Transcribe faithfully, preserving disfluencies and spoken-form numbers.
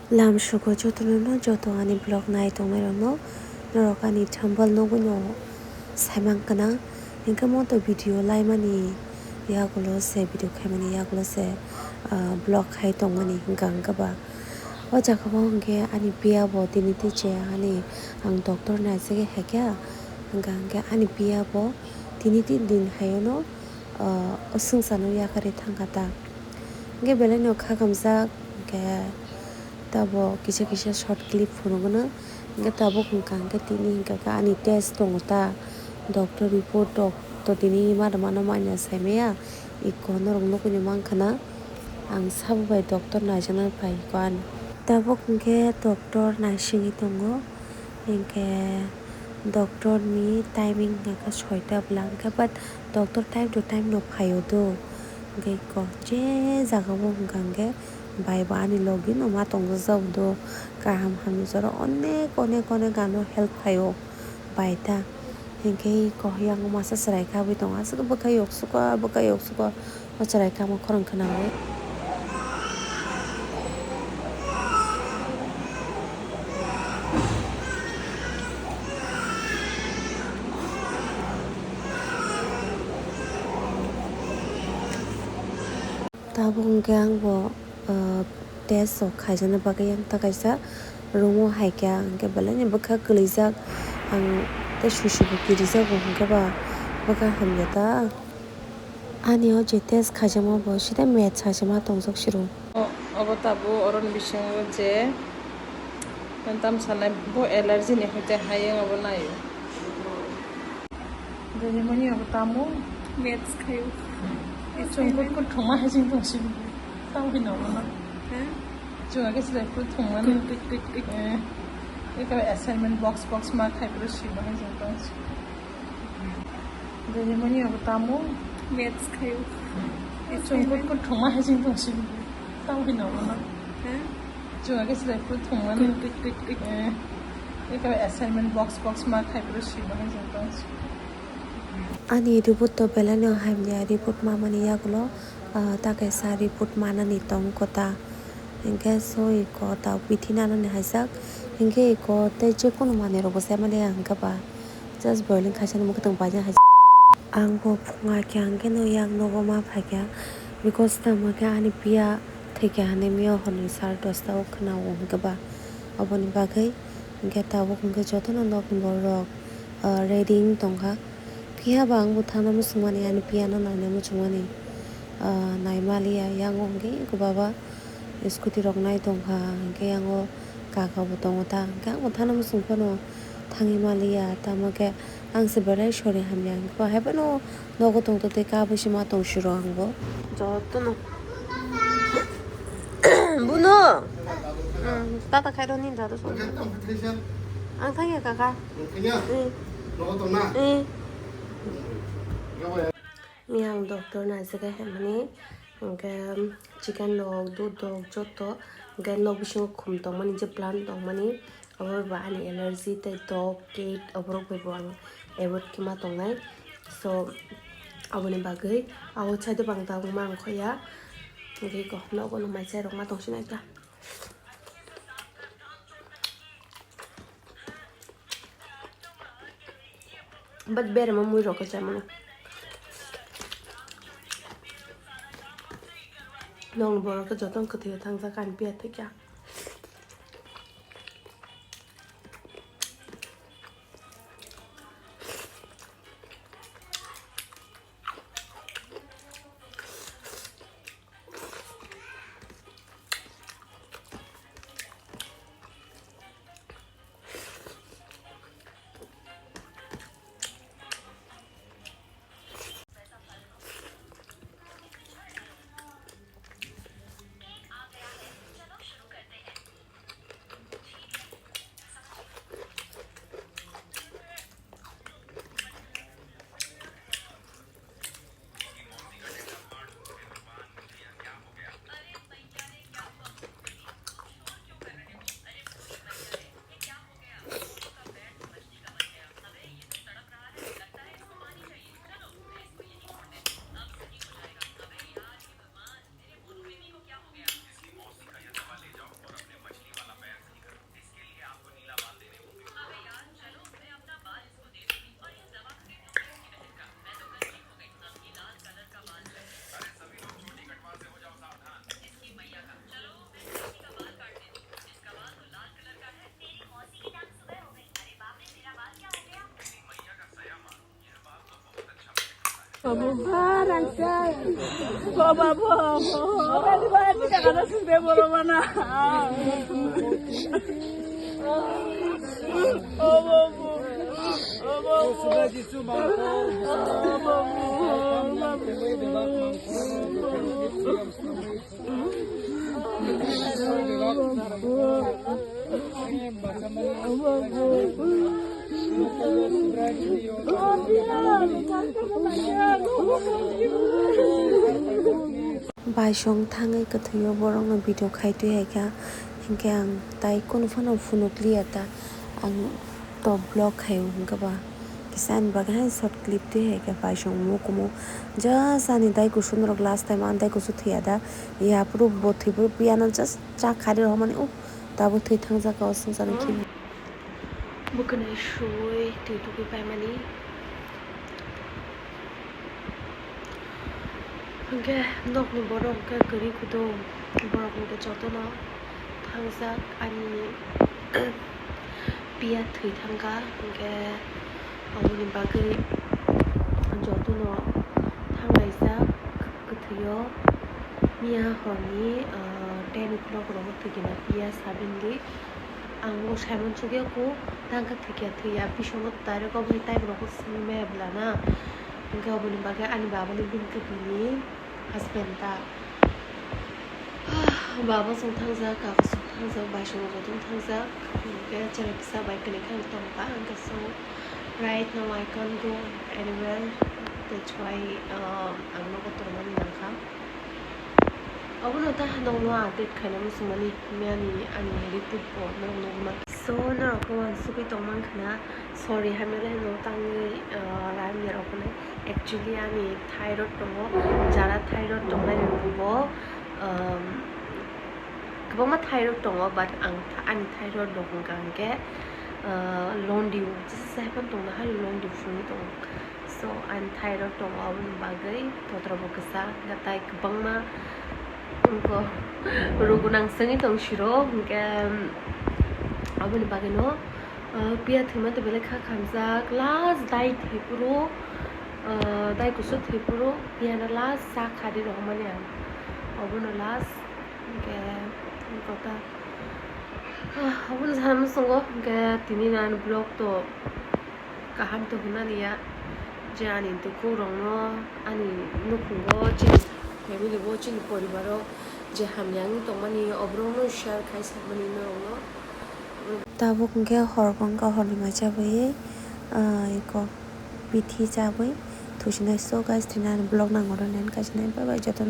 Lam sugo jotono no, joto ani vlog nai tongnai rokno, norok ani thumbnail nugwi no saimang kana, hinkhe mo to video laimani yagulo se, video khaimani yagulo se, ah, vlog khai tongmani hinkha hinkhe ba. O jaga o hinkhe ani piya bo tini twi chaya ani, ang doctor naisagwi haikha, hinkha hinkhe ani piya bo tini tin din haino, ah, o swngcharno yakarwi thangkha ta. Hinkhe belai no kha kamjak, hinkhe tabuk kisa kisa short clip phunukgwno. Hinkhe tabuk hinkha hinkhe tini hinkha khe ani test tongo ta, doctor report rok to tini ma rwmano manya saimaya, iko norok nukgwino mankha na, ang sabo bai doctor naijaknai phaiko ani. Tabuk hinkhe doctor naisingwi tongo, hinkhe doctor ni timing hinkha soita bwla hinkhe, but doctor time to time no phaio do. Hinkhe iko je jaga o hinkha hinkhe bai bo ani logi no ma tongjak do, kaham hamya jora onek onek onek ano help khaio bai ta. Hinkhe iko yang masa chwrai kha aboni tongo, aswk bwkha yok suka, bwkha yok suka, o chwrai kha omo khorang khwnawi. Tabuk hinkhe ang bo, ah, test rok khaijakna bagwi yang ta kaisa room o haikha, hinkhe belai ni bwkha kwlwijak, ang tei susi bo kirijago, hinkhe ba bwkha hamya ta. Ani o je test khaijakma bo sida maths hai se ma tongjak siro. O, obo tabuk oro ni bisingo je tam sanai bo allergy ni hoite hayung obo naio. Jajamani abo tamo? Maths khayo. Chwng kut kut thwngma hai chwng tong sini. Tamo hino no? He? Chwng age chwrai kut thwngma no? Kut, kut, kut, kut. Eh. Eka assignment box, box ma khai pro sima hai chwng tong sini. Jajamani abo tamo? Maths khayo. Chwng kut kut thwngma hai chwng tong sini. Tamo hino no? He? Chwng age chwrai kut thwngma no? Kut, kut, kut, kut. Eh. Eka assignment box, box ma khai pro sima hai chwng tong sini. Ani report to belai no hamya, report mamani yagulo, ah, ta kaisa report manani tong kota. Hinkhe so iko ta bithi nanani haijak. Hinkhe iko tei jekunu manwi rokbo chaimani ang hinkhe ba just boiling khaisa ni mwkhwtwng paina haijak. Ang bo phunga khe ang khe no yang nogo ma phaikha because tamo khe ani piya thwikha hinwi mio hwnwi sar dosta o khwnao hinkhe ba. Oboni bagwi hinkhe tabuk hinkhe jotono nokni borok, ah, ready wng tongkha. Phiya ba ang bo thana muchungmani, ani piyano naina muchungmani, ah, naimaliya. Yang o hwnkhe eko baba scooty rok nai tongkha, hwnkhe yang o kaka bo tongo ta, hwnkhe ang bo thana muchung phano thangwi maliya. Tamo khe ang se belai sori hamya, hwnkhe bo hai phano nogo tongtho tei kabui se ma tong siro ang bo jotono. Buno, hmm, tata khairok ni dadu song. Ang thangya kaka. Eh. Miyang doctor naisike hwnmani, hwnkhe chicken rok, dudh rok joto, hwnkhe nok bisingo khum tongmani, je plant tongmani, abo bai bo ani allergy tei dog, cat, oborok bai bo ang avoid khe ma tongnai. So, aboni bagwi outside o bang tabuk ma ang khoya, hwnkhe eko nogo no mai chai rok ma tong sinai kha. But berema mui rok khe chaimano. Nong borok khe joto kwthwi thangjak ani piya thwikya. Baisong thangwi kwthwio borokno video khai twi hai kha, hinkhe ang tai kunu phano phunukliya ta, ang top vlog khai o hinkhe ba kisa ani bagwi hai short clip twi hai khe baisong mukumu just ani dai kusu norok last time ani dai kusu thwiya da, yaphuru bo thwiphuru piyano just cha khari rohormani, uh, tabuk thwi thangjak o swngcharni khibwi. Bwkhwnai suwi twi tugwi paimani. Hwnkhe nokni borok hwnkhe kwrwi kutung, borok hwnkhe jotono thangjak ani piya thwi thangkha, hwnkhe aboni bagwi jotono thanglaijak kwthwio. Miya horni, ah, ten o'clock rogo thwikhe na piya suddenly. Ang bo saimon sugya ko tangka thwikya thwiya, bisingo direct obo hai type rok swngwi maya bwla na. Hwnkhe oboni bagwi ani babani bini kwthwini husband ta. Baba song thangjak, kaka song thangjak, bai song joto thangjak. Hwnkhe cherai kisa bai kwlwi khe ang tongkha, hwnkhe so right now I can't go anywhere. That's why, um, ang nogo tongmani nangkha. Obono ta nokno update khaina muchungmani, miyani ani report bo nok nukma. So norok uansugwi tongmankha na, sorry hamya le no tangwi, ah, ram ya rok hwnwi. Actually ani thyroid tongo, jara thyroid tongnai rok bo, um, kwbangma thyroid tongo, but ang ani thyroid rok hwnkha hwnkhe, ah, londio, jesa hai phano tongna hai londio phunwi tongo. So, ani thyroid tongo, aboni bagwi totro bo kwchak, hwnkhe tai kwbangma wngkha, rugunang swngwi tong siro, hwnkhe aboni bagwino, ah, piya thwima twi belai kha khamjak, last dai thwiphuru, ah, dai kusu thwiphuru, piyano last cha khadi rohormani ang, obono last, hwnkhe, wngkha ta, ah, obono sana muchungo, hwnkhe tini ani vlog to. Kaham to hwnani ya je ani dukhu rokno ani nukhungo, chini family bo, chini poribar o je hamya wngwi tongmani, oborokno share khai sakmani norokno. Tabuk hwnkhe hor wngkha, horni mai chabwi, ah, eko bithi chabwi thusinai. So guys, tini ani vlog nang oro nen kaisa nai, bye bye jotono.